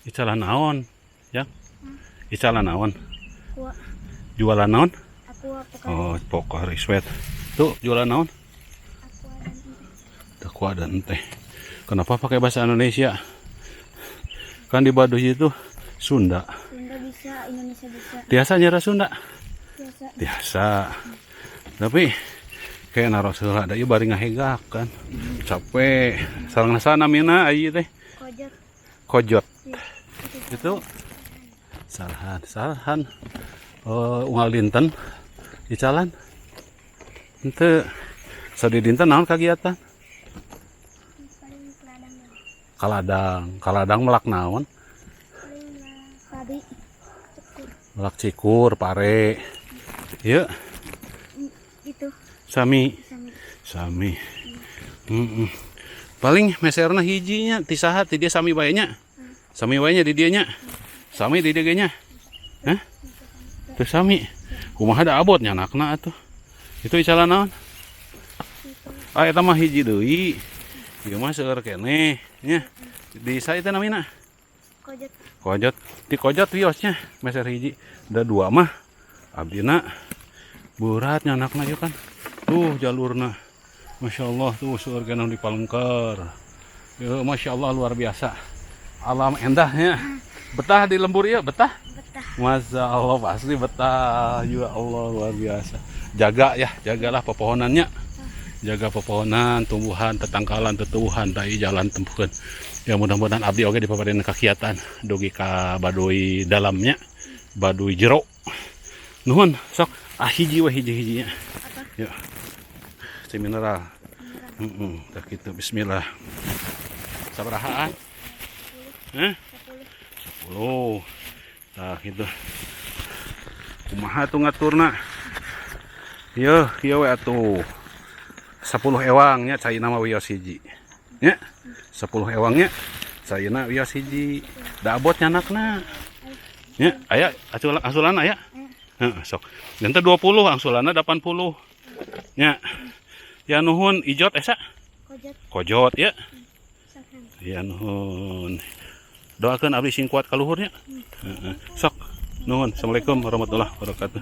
Icalan naon? Ya. Icalan naon? Aqua. Jualan naon? Aqua Pocari. Oh, Pocari Sweat. Tuh, jualan naon? Aqua dan teh. Aqua dan teh. Kenapa pakai bahasa Indonesia? Kan di Baduy itu Sunda. Sunda bisa, Indonesia bisa. Biasa nyera Sunda? Biasa. Biasa. Tapi kayak naros heula da ieu bari ngahegak kan. Capek. Sareng saha namina ieu teh? Kojot. Kojot. Iya. Itu Sarhan, Sarhan. Oh, unggal dinten icalan. Henteu. Sadidinten naon kagiatan? Paling ka ladang ya. Ka ladang, ka ladang melak naon? Paling melak padi. Cikur. Melak cikur, pare. Ieu Itu sami. Sami. Sami. Paling meserna hijinya ti saha, ti dia sami bae nya. Sami wae nya di dieu nya. Sami di dieu ge nya. Hah? Teu sami. Kumaha da abot nyanakna atuh. Itu icalan naon? Ah, eta mah hiji deui. Ieu mah seueur keneh nya. Di saha teh namina? Kojot. Kojot. Ti Kojot wiosnya meser hiji. Da dua mah abdina berat nyanakna ieu kan. Tuh jalurna. Masya Allah, tuh seueur keneh di palengker. Ya, Masya Allah, luar biasa. Alam endahnya. Betah di lembur ya, betah? Betah. Masya Allah, pasti betah. Ya Allah, luar biasa. Jaga ya, jagalah pepohonannya. Jaga pepohonan, tumbuhan, tetangkalan, tetuhan, tai jalan tempuhan. Ya, mudah-mudahan abdi oge dipaparin kakiatan dugi ka Baduy dalamnya, Baduy jero. Nuhun, sok ah hiji we, hiji-hijinya. Apa? Ya. Si mineral. Heeh, tah kitu, bismillah. Sabarahaan? Hah? 10. 10. Tah gitu. Kumaha tuh ngaturna? Yeuh, kieu we atuh. 10 ewang nya, caina mah wios hiji. Nya. 10 ewangnya caina wios hiji. Da abot nyanakna. Nya, aya angsulan aya? Heeh, sok. Janten 20, angsulanna 80. Nya. Ya, nuhun, Ijot esa? Kojot. Kojot ya. Sarhan. Ya, nuhun. Doakeun abdi sing kuat ka luhur nya. Heeh. Sok. Nuhun. Assalamualaikum warahmatullahi wabarakatuh.